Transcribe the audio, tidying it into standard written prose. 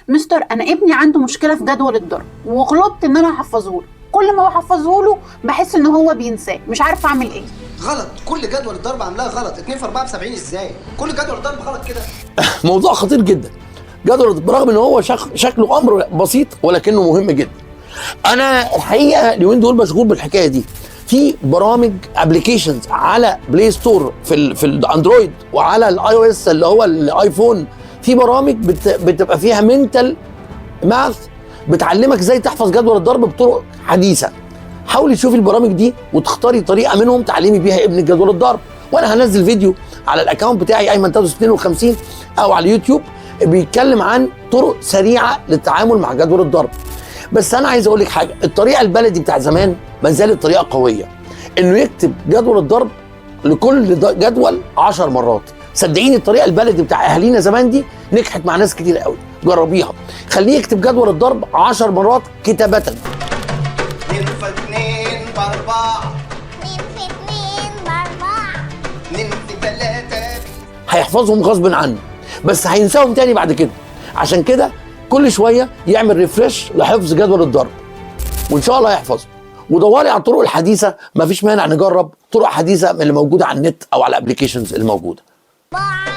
مستر، انا ابني عنده مشكلة في جدول الضرب وغلطت ان انا احفظه له. كل ما بحفظه له بحس ان هو بينساه، مش عارفه اعمل ايه. غلط، كل جدول الضرب عاملاه غلط. 2 في 4 ب 70 ازاي؟ كل جدول الضرب غلط كده. موضوع خطير جدا جدول، برغم ان هو شكله امر بسيط ولكنه مهم جدا. انا الحقيقة اليومين دول مشغول بالحكاية دي. في برامج applications على Play Store في ال Android وعلى ال iOS اللي هو ال iPhone، في برامج بتبقى فيها mental math بتعلمك ازاي تحفظ جدول الضرب بطرق حديثه. حاولي تشوفي البرامج دي وتختاري طريقه منهم تعلمي بيها ابنك جدول الضرب. وانا هنزل فيديو على ال account بتاعي ايمن تادرس 52 او على اليوتيوب بيتكلم عن طرق سريعة للتعامل مع جدول الضرب. بس انا عايز اقول لك حاجه، الطريقة البلدي بتاع زمان ما زالت طريقه قويه، انه يكتب جدول الضرب لكل جدول 10 مرات. صدقيني الطريقة البلدي بتاع اهالينا زمان دي نجحت مع ناس كتير قوي. جربيها، خليه يكتب جدول الضرب 10 مرات كتابه. 2 في 2 ب 4. 2 في 2 ب4. 2 في 3. هيحفظهم غصب عنه بس هينساهم تاني بعد كده. عشان كده كل شوية يعمل refresh لحفظ جدول الضرب وان شاء الله يحفظه. ودوري على الطرق الحديثه، مفيش مانع نجرب طرق حديثه من اللي موجودة على النت او على ال applications الموجودة. 4.